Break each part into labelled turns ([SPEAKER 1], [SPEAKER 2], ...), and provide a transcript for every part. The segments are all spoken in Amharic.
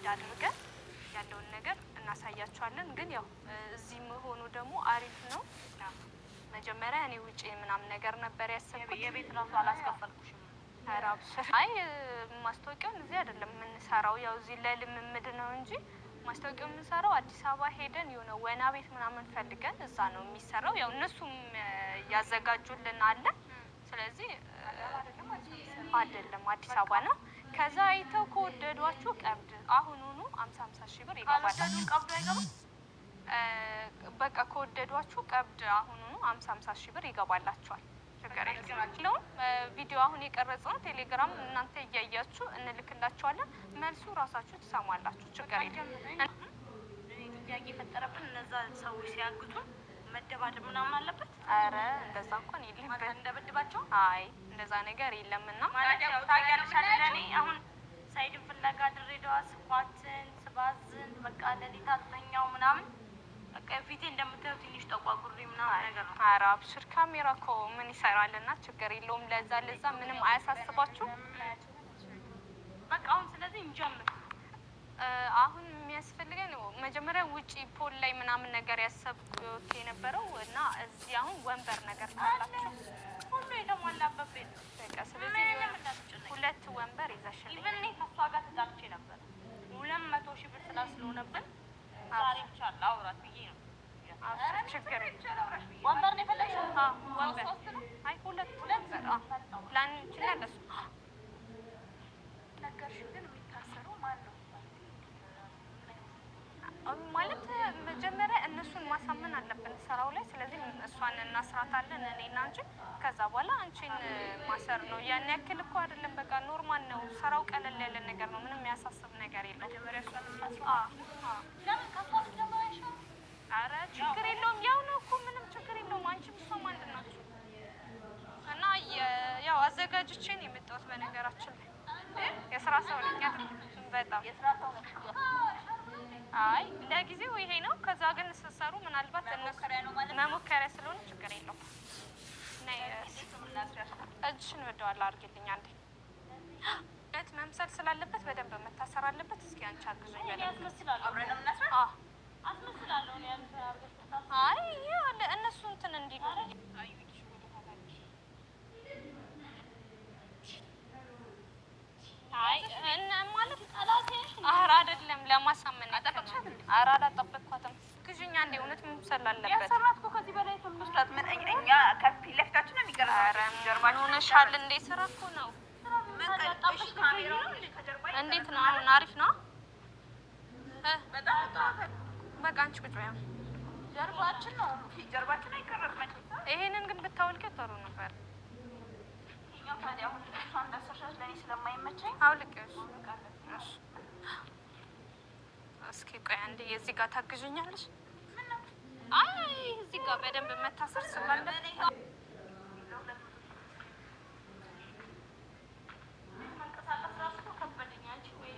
[SPEAKER 1] አድርገን ያለውን ነገር እናሳያችኋለን። ግን ያው እዚህ መሆኑ ደግሞ አሪፍ ነው። መጀመሪያ እኔ ውጪ ምናምን ነገር ነበር ያሰብኩት።
[SPEAKER 2] የቤት ራሱ አላስከፈልኩሽም።
[SPEAKER 1] ኧረ አብሽር። አይ ማስታወቂያውን እዚህ አይደለም የምንሰራው፣ ያው እዚህ ለልምምድ ነው እንጂ ማስታወቂያው የምንሰራው አዲስ አበባ ሄደን የሆነ ወና ቤት ምናምን ፈልገን እዛ ነው የሚሰራው። ያው እነሱም ያዘጋጁልን አለ። ስለዚህ አይደለም አዲስ አበባ ነው። ከዛ አይተው ከወደዷችሁ ቀብድ አሁኑኑ 50 50 ሺህ ብር ይገባል።
[SPEAKER 2] ቀብዱ አይገባም።
[SPEAKER 1] በቃ ከወደዷችሁ ቀብድ አሁኑኑ 50 50 ሺህ ብር ይገባላችኋል። ችግር የለውም። ቪዲዮ አሁን የቀረጽነው ቴሌግራም እናንተ እያያችሁ እንልክላችኋለን። መልሱ ራሳችሁ ትሰማላችሁ። ችግር የለም።
[SPEAKER 2] ጥያቄ የፈጠረብን እነዛ ሰዎች ሲያግቱን መደባደብ ምናምን አለበት።
[SPEAKER 1] አረ እንደዛ እንኳን የለበት።
[SPEAKER 2] እንደበድባቸው
[SPEAKER 1] አይ እንደዛ ነገር የለምና
[SPEAKER 2] ማለት ያው ታውቂያለሽ አይደል? እኔ አሁን ሳይድን ፍለጋ ድሬዳዋ ስኳትን ስባዝን በቃ ሌሊት አልተኛው ምናምን በቃ ፊቴ እንደምታየው ትንሽ ጠቋቁሬ ምናምን ነገር ነው።
[SPEAKER 1] ኧረ አብሽር፣ ካሜራ እኮ ምን ይሰራልና ችግር የለውም። ለዛ ለዛ ምንም አያሳስባችሁም።
[SPEAKER 2] በቃ አሁን ስለዚህ እንጀምር።
[SPEAKER 1] አሁን የሚያስፈልገን መጀመሪያ ውጪ pool ላይ ምናምን ነገር ያሰብኩት የነበረው እና እዚህ አሁን ወንበር ነገር ካላችሁ
[SPEAKER 2] ሁሉ የተሟላበት ቤት ነው።
[SPEAKER 1] በቃ ስለዚህ
[SPEAKER 2] ምንም እንዳትጨነቂ።
[SPEAKER 1] ሁለት ወንበር ይዘሽልኝ
[SPEAKER 2] even እኔ ከእሷ ጋር ተጣልቼ ነበር። 200,000 ብር ስላስለሆነብን ዛሬ ብቻ ላውራት ብዬ ነው።
[SPEAKER 1] አብሽር፣ ችግር የለም።
[SPEAKER 2] ወንበር ነው የፈለግሽው?
[SPEAKER 1] አዎ ወንበር። አይ ሁለት ወንበር፣ አዎ ለአንቺና ለእሱ።
[SPEAKER 3] ነገርሽው ግን የሚታሰረው ማን ነው?
[SPEAKER 1] ማለት መጀመሪያ እነሱን ማሳመን አለብን ስራው ላይ። ስለዚህ እሷን እናስራታለን እኔና አንቺ። ከዛ በኋላ አንቺን ማሰር ነው። ያን ያክል እኮ አይደለም፣ በቃ normal ነው ስራው፣ ቀለል ያለ ነገር ነው። ምንም የሚያሳስብ ነገር የለውም።
[SPEAKER 2] ለምን ከእሷ ብትጀምር አይሻልም?
[SPEAKER 1] አረ ችግር የለውም፣ ያው ነው እኮ ምንም ችግር የለውም። አንቺም እሷም አንድ ናችሁ። እና ያው አዘጋጅቼ ነው የመጣሁት። በነገራችን ላይ የስራ ሰው ነኝ አይደል? በጣም አይ ለጊዜው ይሄ ነው። ከዛ ግን ስትሰሩ ምናልባት እነሱ መሞከሪያ ስለሆነ ችግር የለውም። ነይ እጅሽን ወደኋላ አድርጊልኝ አንዴ። እውነት መምሰል ስላለበት በደንብ መታሰር አለበት። እስኪ አንቺ አግዙኝ
[SPEAKER 2] እኔ
[SPEAKER 1] በደንብ።
[SPEAKER 2] አስመስላለሁ።
[SPEAKER 1] አዎ
[SPEAKER 2] አስመስላለሁ እኔ አንቺ አድርገሽ ብታስመስይ።
[SPEAKER 1] አይ ያለ እነሱ እንትን እንዲሉ አይ እነ ማለት ኧረ አይደለም ለማሳመን ያክል ነው። ኧረ አላጠበቅኳትም። ግዥኛ እንዴ እውነት መምሰል አለበት።
[SPEAKER 2] ያሰራት እኮ ከዚህ በላይ ትመስላት
[SPEAKER 3] ምን እኛ ከፊት ለፊታችን ነው የሚቀርጸው።
[SPEAKER 1] ኧረ ምን ሆነሻል እንዴ? ስራ እኮ ነው። እንዴት ነው አሁን? አሪፍ ነው። በቃ አንቺ ቁጭ በይ።
[SPEAKER 3] ጀርባችን ነው ጀርባችን አይቀረጽም።
[SPEAKER 1] ይሄንን ግን ብታወልቂው ጥሩ ነበር።
[SPEAKER 3] ይኸኛው ታዲያ አሁን እሷ እንዳሰርሻት ለእኔ ስለማይመቸኝ
[SPEAKER 1] አውልቂው። እሺ እስኪ ቆይ አንዴ የዚህ ጋር ታግዥኛለሽ? አይ እዚህ ጋር በደንብ መታሰር ስላለበት
[SPEAKER 2] መንቀሳቀስ ራሱ እኮ ከበደኝ። አንቺ ወይ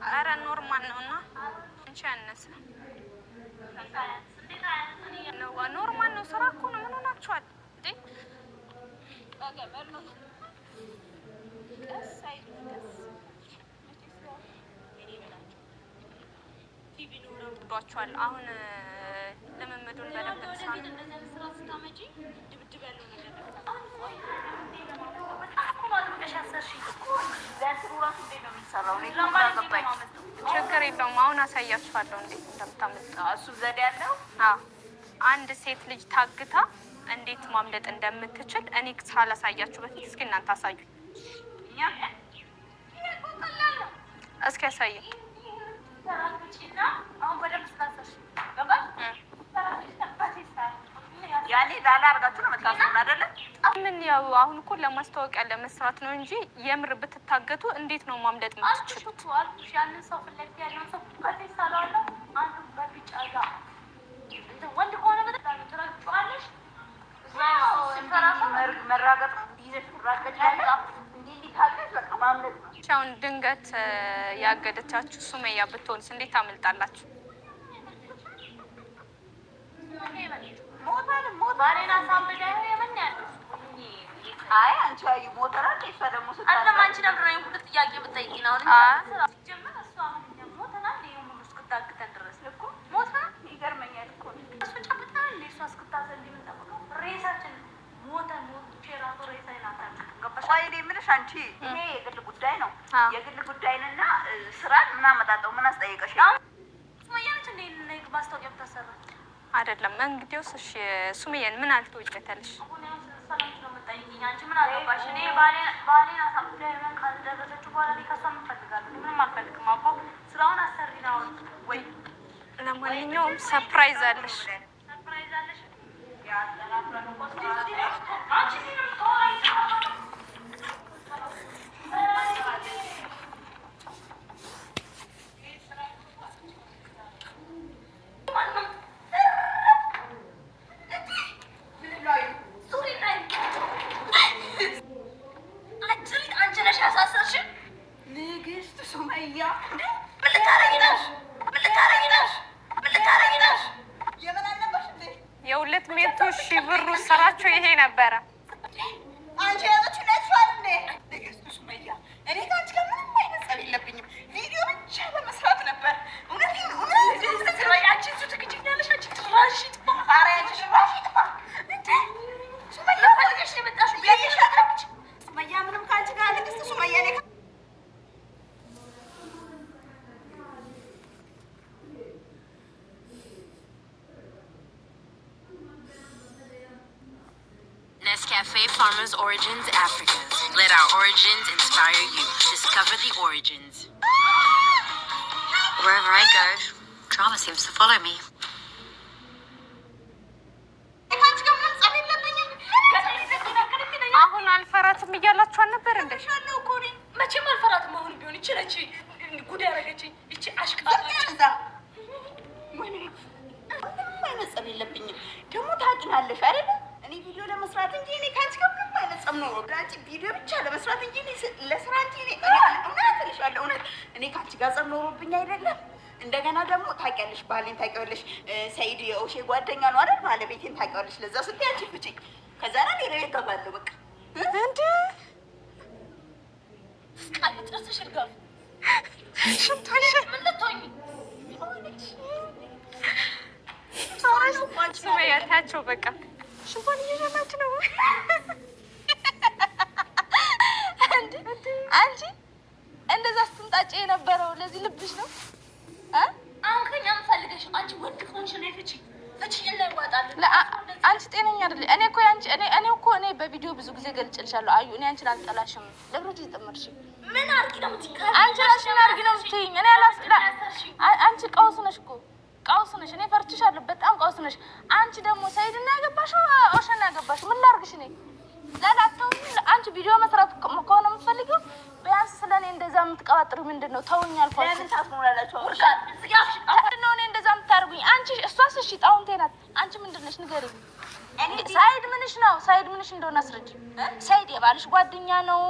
[SPEAKER 1] ኧረ normal ነው እና አንቺ ያነሰ ነው። normal ነው። ስራ እኮ ነው። ምን ሆናችኋል እንዴ? ዷቸዋል አሁን ልምምዱን በደንብ እንስራ።
[SPEAKER 2] ወደፊት እንደዚህ አይነት ስራ ስታመጪ ድብድብ ያለው ነገር ነው። በጣም እኮ አጥብቀሽ አሰርሽኝ እኮ።
[SPEAKER 3] ለእንትኑ እራሱ እንዴት ነው የሚሰራው? እኔ ግራ ገባኝ።
[SPEAKER 1] ችግር የለውም። አሁን አሳያችኋለሁ እንዴት እንደምታመልጡ።
[SPEAKER 3] እሱ ዘዴ ያለው
[SPEAKER 1] አዎ አንድ ሴት ልጅ ታግታ እንዴት ማምለጥ እንደምትችል እኔ ሳላሳያችሁ በፊት እስኪ እናንተ አሳዩኝ።
[SPEAKER 3] እኛ
[SPEAKER 1] እስኪ አሳዩኝ።
[SPEAKER 2] አሁን በደንብ ስላሰርሽ ገባሽ?
[SPEAKER 3] ያኔ ላላ አድርጋችሁ ነው የምታስሩን አይደለ?
[SPEAKER 1] ምን ያው አሁን እኮ ለማስታወቂያ ለመስራት ነው እንጂ የምር ብትታገቱ እንዴት ነው ማምለጥ
[SPEAKER 2] አልኩሽ
[SPEAKER 1] የምትችሉት?
[SPEAKER 2] እኮ አልኩሽ። ያንን ሰው ፊት ለፊት ያለውን ሰው በፌስ አለዋለሁ። አንዱ በቢጫ ጋር እንትን ወንድ ከሆነ በጣም ትረግጫዋለሽ።
[SPEAKER 3] መራገጥ ነው እንዲህ ይዘሽ ትራገጫለሽ። እንዲህ እንዲህ ካለሽ በቃ ማምለጥ ነው።
[SPEAKER 1] አሁን ድንገት ያገደቻችሁ ሱመያ ብትሆንስ እንዴት ታመልጣላችሁ?
[SPEAKER 3] ሞተር ሞተር
[SPEAKER 2] ባሌን አሳምዳ የምን ያለው
[SPEAKER 3] አይ አንቺ አዩ ሞተር አለ እሷ ደግሞ
[SPEAKER 2] ሁሉ ጥያቄ ብትጠይቂኝ አሁን ሲጀመር እሷ ምን ሞተናል ይሄ ሁሉ እስክታግተን ድረስ
[SPEAKER 3] እኮ
[SPEAKER 2] ሞተናል።
[SPEAKER 3] ይገርመኛል እኮ
[SPEAKER 2] እሱ ጨብጠናል እንደ እሷ እስክታዘል የምንጠብቀው ሬሳችን ሞተን ሞቼ ራሱ ሬሳዬን አታግጥም። ገባሽ?
[SPEAKER 3] ቆይ እኔ የምልሽ አንቺ ይሄ የግል ጉዳይ ነው። የግል ጉዳይንና ስራን ምን አመጣጠው ምን አስጠየቀሽ?
[SPEAKER 2] ሱመያ ነች እንደ ማስታወቂያ ብታሰራ
[SPEAKER 1] አይደለም እንግዲያውስ፣ እሺ ሱመያን ምን አልተወጀተልሽ?
[SPEAKER 2] አሁን ያው ሰላም ነው የምጠይቂኝ። አንቺ ምን አገባሽ? እኔ ባሌን አሳብዳ የመን ካልደረሰችው በኋላ እኔ ከእሷ ምን እፈልጋለሁ? ምንም አልፈልግም። አቦ ስራውን አሰሪ ነው ወይ?
[SPEAKER 1] ለማንኛውም surprise አለሽ።
[SPEAKER 2] Surprise አለሽ።
[SPEAKER 3] ንግስት ሱመያ ምን ልታረጊ ነው? ምን ልታረጊ ነው? ምን ልታረጊ ነው? የምን አልነበርሽ እንዴ?
[SPEAKER 1] የ200,000 ብሩ ስራቸው ይሄ ነበረ።
[SPEAKER 3] አንቺ ያዘችው ነችዋል እንዴ? ንግስት ሱመያ እኔ ከአንቺ ጋር ምንም አይነት ጸብ የለብኝም። ቪዲዮ ብቻ ለመስራት ነበር። እውነቴን እውነት
[SPEAKER 2] አንቺ እዚሁ ትክጅኛለሽ። አንቺ ጭራሽ ይጥፋ።
[SPEAKER 3] ኧረ አንቺ ሽራሽ ይጥፋ እንዴ! ሱመያ
[SPEAKER 2] ፈልገሽ ነው የመጣሽው።
[SPEAKER 3] እያየሻታች ሱመያ ምንም ከአንቺ ጋር ንግስት ሱመያ እኔ
[SPEAKER 4] Nescafe Farmers Origins Africas. Let our origins inspire you. Discover the origins. Wherever I go, drama seems to follow me.
[SPEAKER 3] ከአንቺ ጋር ምንም ጸብ የለብኝም።
[SPEAKER 1] አሁን አልፈራትም እያላችሁ አልነበር እንዴ?
[SPEAKER 3] እልሻለሁ እኮ እኔ
[SPEAKER 2] መቼም አልፈራትም። አሁን ቢሆን ይቺ ነች ጉድ ያደረገችኝ ይቺ አሽቃባጭ።
[SPEAKER 3] እዛ ምንም አይነት ጸብ የለብኝም። ደግሞ ታውቂናለሽ አይደለ? እኔ ቪዲዮ ለመስራት እንጂ እኔ ከአንቺ ጋር ምንም አይነት ጸብ ኖሮ አንቺ ቪዲዮ ብቻ ለመስራት እንጂ እኔ ለስራ እንጂ እኔ እውነት እልሻለሁ፣ እውነት እኔ ከአንቺ ጋር ጸብ ኖሮብኝ አይደለም። እንደገና ደግሞ ታውቂያለሽ፣ ባሌን ታውቂያለሽ፣ ሰኢድ የኦሼ ጓደኛ ነው አይደል? ባለቤቴን ታውቂያለሽ። ለዛ ስትይ አንቺ ፍቺኝ፣ ከዛ ና ሌላ ቤት እገባለሁ። በቃ
[SPEAKER 1] እንዴ
[SPEAKER 2] ቃል ጥርስሽ እርጋፍ
[SPEAKER 1] ሽንቷሽን
[SPEAKER 2] ምን ልትሆኚ
[SPEAKER 1] ሱመያ ታያቸው። በቃ ሽንቷን እየሸናች ነው።
[SPEAKER 5] አንቺ እንደዛ ስትንጣጭ የነበረው ለዚህ ልብሽ ነው እ?
[SPEAKER 2] አሁን ከኛ ምን ፈልገሽ? አንቺ ወንድ ከሆንሽ ነው ፍቺ ፍቺ እናይዋጣለን።
[SPEAKER 5] አንቺ ጤነኛ አይደለ። እኔ እኮ ያንቺ እኔ እኔ እኮ እኔ በቪዲዮ ብዙ ጊዜ ገልጭልሻለሁ። አዩ እኔ አንቺን አልጠላሽም። ለብሮት ይጥምርሽ
[SPEAKER 2] ምን አድርጊ ነው የምትይኝ?
[SPEAKER 5] አንቺ ራስሽ ምን አድርጊ ነው የምትይኝ? እኔ አንቺ ቀውስ ነሽ እኮ ቀውስ ነሽ። እኔ ፈርችሻለሁ። በጣም ቀውስ ነሽ። አንቺ ደግሞ ሰይድና ያገባሽው ኦሸና ያገባሽው ምን ላድርግሽ እኔ ላላተው አንቺ ቪዲዮ መስራት ከሆነ የምትፈልጊው ቢያንስ ስለ እኔ እንደዛ የምትቀባጥሪው ምንድን ነው? ተውኝ አልኳችሁ።
[SPEAKER 3] ለምን ታስሞላላችሁ?
[SPEAKER 5] ምንድን ነው እኔ እንደዛ የምታደርጉኝ? አንቺ እሷስ እሺ ጣውንቴ ናት። አንቺ ምንድን ነሽ ንገሪኝ። ሳይድ ምንሽ ነው? ሳይድ ምንሽ እንደሆነ አስረጅ። ሳይድ የባልሽ ጓደኛ ነው?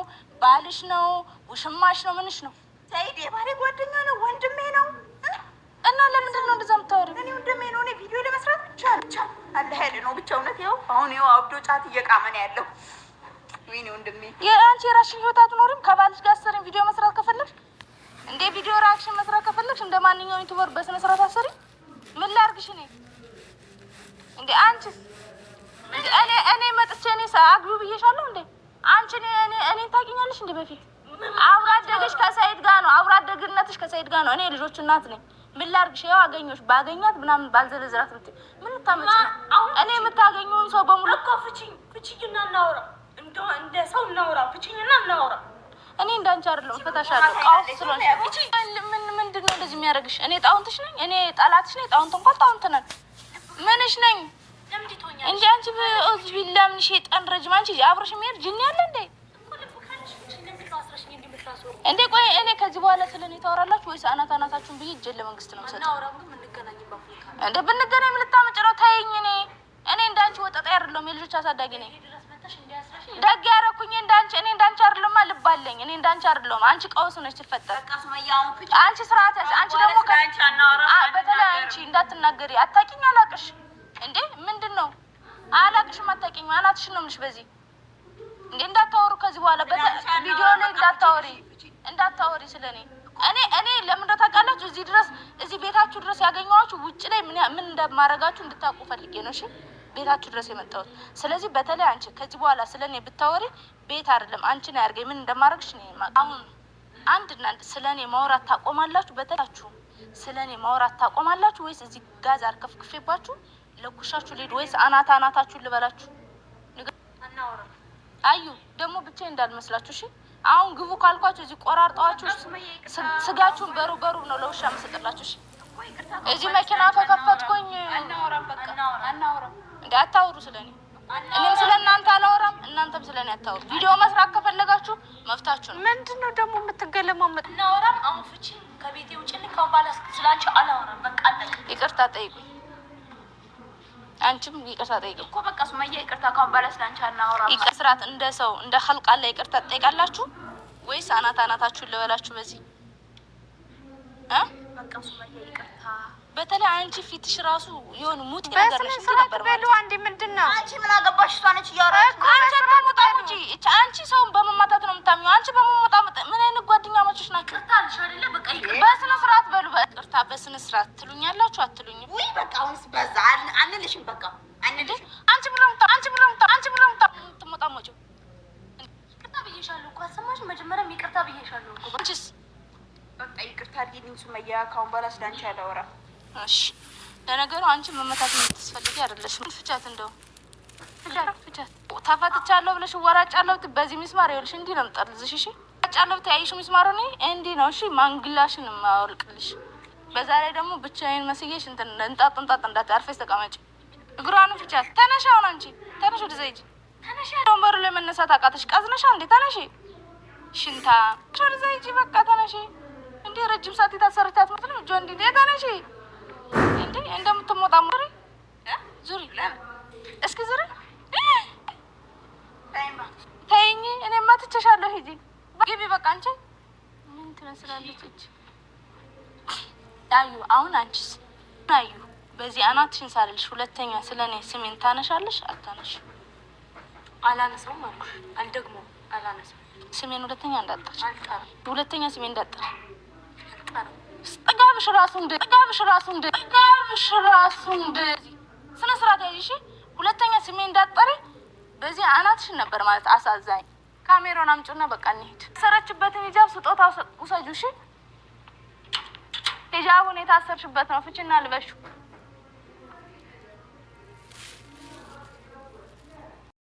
[SPEAKER 5] ባልሽ ነው? ውሽማሽ ነው? ምንሽ ነው?
[SPEAKER 3] ሰኢድ የባሌ ጓደኛ ነው፣ ወንድሜ ነው።
[SPEAKER 5] እና ለምንድን ነው እንደዛ የምታወሪው?
[SPEAKER 3] እኔ ወንድሜ ነው። እኔ ቪዲዮ ለመስራት ብቻ ብቻ አለ ኃይል ነው ብቻ። እውነት ይኸው አሁን ይኸው አብዶ ጫት እየቃመ ነው ያለው። ወይኔ ወንድሜ
[SPEAKER 5] የአንቺ የራስሽን ህይወት አትኖሪም? ከባልሽ ጋር አሰሪም ቪዲዮ መስራት ከፈለግሽ እንዴ ቪዲዮ reaction መስራት ከፈለግሽ እንደ ማንኛውም YouTuber በስነ ስርዓት አሰሪ። ምን ላድርግሽ እኔ እንዴ? አንቺስ እንዴ እኔ እኔ መጥቼ እኔ አግቢው ብዬሻለሁ እንዴ? አንቺ እኔ እኔ እኔን ታውቂኛለሽ እንዴ? በፊት አብሮ አደግሽ ከሰይድ ጋር ነው። አብሮ አደግነትሽ ከሰይድ ጋር ነው። እኔ የልጆች እናት ነኝ። ምን ላድርግሽ? ይኸው አገኘሁሽ። ባገኛት ምናምን ባልዘረዝራት ብትይ ምን ልታመጪ ነው? እኔ የምታገኘውን ሰው በሙሉ
[SPEAKER 2] እኮ ፍቺኝ ፍቺኝና እናውራ፣ እንደ ሰው እናውራ። ፍቺኝና እናውራ።
[SPEAKER 5] እኔ እንዳንቺ አይደለሁም። ፈታሻለሁ። ቃውስ ስለሆንሽ ምን ምንድን ነው እንደዚህ የሚያደርግሽ? እኔ ጣውንትሽ ነኝ? እኔ ጠላትሽ ነኝ? ጣውንት እንኳን ጣውንት ነን። ምንሽ ነኝ
[SPEAKER 2] ለምን ትሆኛለሽ?
[SPEAKER 5] እንጂ አንቺ በኦዝ ቢላ ምን ሸይጣን ረጅም አንቺ አብረሽ የሚሄድ ጅኒ አለ እንዴ?
[SPEAKER 2] እኮ ልብ ካለሽ ፍቺኝ። ለምንድን ነው አስረሽኝ እንዲህ የምታስወሪው?
[SPEAKER 5] እንዴ ቆይ እኔ ከዚህ በኋላ ስለ እኔ ታወራላችሁ ወይስ አናት አናታችሁን ብዬ እጄን ለመንግስት ነው የምሰጠው?
[SPEAKER 2] አናወራም፣ ግን የምንገናኝበት ቦታ አለ።
[SPEAKER 5] እንዴ ብንገናኝ ምን ልታመጪ ነው? ተይኝ። እኔ እኔ እንዳንቺ ወጠጤ አይደለሁም። የልጆች አሳዳጊ ነኝ።
[SPEAKER 2] ይሄ ድረስ መተሽ እንዲያስረሽኝ
[SPEAKER 5] ደግ ያደረኩኝ እንዳንቺ እኔ እንዳንቺ አይደለሁማ። ልብ አለኝ። እኔ እንዳንቺ አይደለሁም። አንቺ ቀውስ ነች ትፈጠር
[SPEAKER 3] በቃ ሱመያ አሁን ፍቺ።
[SPEAKER 5] አንቺ ስርዓት ያዥ። አንቺ ደግሞ
[SPEAKER 3] ስለ አንቺ አናወራም፣
[SPEAKER 5] በተለይ አንቺ እንዳትናገሪ። አታውቂኝ፣ አላቅሽ እንዴ ምንድን ነው አላቅሽም፣ አታውቂኝም። አናትሽን ነው የምልሽ። በዚህ እንዴ እንዳታወሩ ከዚህ በኋላ
[SPEAKER 3] ስለ አንቺ
[SPEAKER 5] ቪዲዮ ላይ
[SPEAKER 3] አናወራም፣ በቃ
[SPEAKER 5] እንዳታወሪ።
[SPEAKER 3] ፍቺ።
[SPEAKER 5] እንዳታወሪ ስለኔ። እኔ ለምን እንደው ታውቃላችሁ፣ እዚህ ድረስ እዚህ ቤታችሁ ድረስ ያገኘኋችሁ ውጭ ላይ ምን ምን እንደማረጋችሁ እንድታውቁ ፈልጌ ነው። እሺ ቤታችሁ ድረስ የመጣሁት። ስለዚህ በተለይ አንቺ ከዚህ በኋላ ስለኔ ብታወሪ ቤት አይደለም አንቺን አያርገኝ፣ ምን እንደማረግሽ እኔ የማውቀው። አሁን አንድ እና አንድ ስለኔ ማውራት ታቆማላችሁ። በተላችሁ ስለኔ ማውራት ታቆማላችሁ ወይስ እዚህ ጋዝ አርከፍክፌባችሁ ለኩሻችሁ ልሂድ ወይስ አናት አናታችሁን ልበላችሁ?
[SPEAKER 2] አናወራም።
[SPEAKER 5] አዩ ደግሞ ብቻዬን እንዳልመስላችሁ እሺ። አሁን ግቡ ካልኳችሁ እዚህ ቆራርጠዋችሁ ስጋችሁን በሩብ በሩብ ነው ለውሻ የምሰጥላችሁ። እሺ እዚህ መኪና ከከፈትኩኝ
[SPEAKER 3] አናወራም፣ በቃ አናወራም።
[SPEAKER 5] እንደ አታውሩ ስለኔ። እኔም ስለ እናንተ አላወራም፣ እናንተም ስለኔ አታውሩ። ቪዲዮ መስራት ከፈለጋችሁ መፍታችሁ ነው።
[SPEAKER 1] ምንድን ነው ደግሞ የምትገለማመጥ?
[SPEAKER 2] አናወራም። አሁን ፍቺ ከቤቴ ውጭልኝ። ካሁን በኋላ ስላንቺ አላወራም። በቃ አለቀ
[SPEAKER 5] ይቅርታ ጠይቁኝ። አንቺም ይቅርታ ጠይቁኝ
[SPEAKER 2] እኮ በቃ ሱመያ ይቅርታ፣ ካሁን በኋላ ስላንቺ አናወራም።
[SPEAKER 5] ይቅር ስርዓት እንደ ሰው እንደ ኸልቅ አለ ይቅርታ ትጠይቃላችሁ ወይስ አናት አናታችሁን ልበላችሁ በዚህ እ
[SPEAKER 2] በቃ ሱመያ ይቅርታ።
[SPEAKER 5] በተለይ አንቺ ፊትሽ ራሱ የሆነ ሙጥ ነገር
[SPEAKER 1] በስነ
[SPEAKER 5] ነሽ። እንዲህ
[SPEAKER 1] ስርዓት
[SPEAKER 5] ነበር
[SPEAKER 1] በሉ።
[SPEAKER 5] ማለት
[SPEAKER 1] አንዴ ምንድን ነው
[SPEAKER 3] አንቺ ምን አገባሽ? እሷ ነች እያወራች።
[SPEAKER 5] አንቺ አትሞጣሙጪ። እቺ አንቺ ሰውን በመማታት ነው የምታምኚው። አንቺ በመሞጣሞጥ ምን አይነት ጓደኛሞችሽ ናቸው?
[SPEAKER 2] ይቅርታ አልሽ አይደለ? በቃ ይቅርታ።
[SPEAKER 5] በስነ ስርዓት በሉ። በይቅርታ በስነ ስርዓት ትሉኛላችሁ አትሉኝም?
[SPEAKER 3] ውይ በቃ አሁንስ በዛ። አንልሽም፣ በቃ አንልሽም።
[SPEAKER 5] አንቺ ምን ነው የምታ- አንቺ ምን ነው የምታ- አንቺ ምን ነው የምትሞጣሞጪው?
[SPEAKER 2] ይቅርታ ብዬሻለሁ እኮ አልሰማሽም? መጀመሪያም ይቅርታ ብዬሻለሁ እኮ።
[SPEAKER 5] አንቺስ?
[SPEAKER 3] በቃ ይቅርታ አድርጊልኝ ሱመያ፣ ካሁን በኋላ ስላንቺ አላወራም።
[SPEAKER 5] እሺ ለነገሩ አንቺ መመታት የምትስፈልጊ አይደለሽም። ፍቻት፣ እንደው ፍቻት፣ ፍቻት። ተፈትቻለሁ ብለሽ እወራጫለሁ ብትይ በዚህ ሚስማር ይኸውልሽ እንዲህ ነው የምጠልዝሽ። እሺ እወራጫለሁ ብትይ ያየሽው ሚስማር እኔ እንዲህ ነው። እሺ ማንግላሽን የማወልቅልሽ። በዛ ላይ ደግሞ ብቻዬን መስዬሽ እንትን እንጣጥ እንጣጥ እንዳትይ፣ አርፈሽ ተቀመጪ። እግሯንም ፍቻት። ተነሽ አሁን አንቺ ተነሽ፣ ወደዛ ሂጂ። ተነሽ። ወንበሩ ላይ መነሳት አቃተሽ? ቀዝነሻ እንዴ? ተነሽ። ሽንታ ወደዛ ሂጂ። በቃ ተነሽ። እንዴ ረጅም ሰዓት የታሰረች አትመስልም? እጇ እንዲህ እንዴ ተነሽ። እንዴ እንደምትሞጣ ዙሪ ዙሪ፣ እስኪ ዙሪ። ተይኝ፣ እኔማ ትቼሻለሁ። ሂጂ ግቢ። በቃ አንቺ ምን ትመስላለች? እች አዩ። አሁን አንቺስ አዩ፣ በዚህ አናትሽን ሳልልሽ ሁለተኛ ስለ እኔ ስሜን ታነሻለሽ አታነሽ?
[SPEAKER 2] አላነሳውም አልኩሽ። አልደግሞም። አላነሳም።
[SPEAKER 5] ስሜን ሁለተኛ እንዳጠር፣
[SPEAKER 2] አልጠራም።
[SPEAKER 5] ሁለተኛ ስሜን እንዳጠር።
[SPEAKER 2] አልጠራም።
[SPEAKER 5] ጥጋብሽ ራሱ እንደ ጥጋብሽ ራሱ እንደ ጥጋብሽ ራሱ እንደዚህ ስነ ስርዓት ያዥ። እሺ ሁለተኛ ስሜ እንዳጠረ በዚህ አናትሽን ነበር ማለት አሳዛኝ። ካሜራውን አምጪውና በቃ እንሂድ። ሰረችበትን ሂጃብ ስጦታ ውሰጁ። እሺ ሂጃቡን የታሰርሽበት ነው፣ ፍቺና ልበሹ።